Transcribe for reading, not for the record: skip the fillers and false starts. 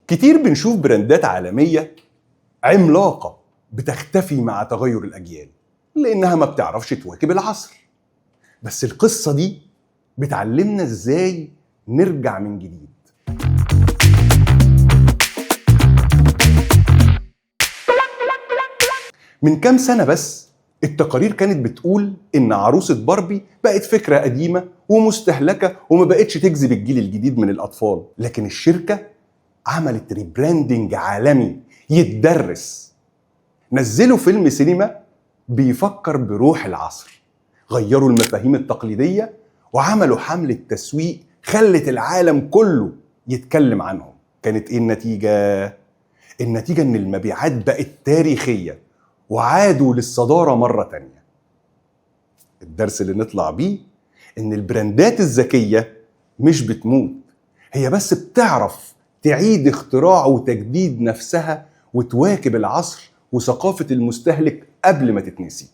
كتير بنشوف براندات عالمية عملاقة بتختفي مع تغير الأجيال لأنها ما بتعرفش تواكب العصر، بس القصة دي بتعلمنا إزاي نرجع من جديد. من كام سنة بس التقارير كانت بتقول إن عروسة باربي بقت فكرة قديمة ومستهلكة وما بقتش تجذب الجيل الجديد من الأطفال، لكن الشركة عملت rebranding عالمي يتدرس. نزلوا فيلم سينما بيفكر بروح العصر، غيروا المفاهيم التقليدية وعملوا حملة تسويق خلت العالم كله يتكلم عنهم. كانت إيه النتيجة؟ النتيجة إن المبيعات بقت تاريخية وعادوا للصدارة مرة تانية. الدرس اللي نطلع بيه إن البراندات الذكية مش بتموت، هي بس بتعرف تعيد اختراع وتجديد نفسها وتواكب العصر وثقافة المستهلك قبل ما تتنسي.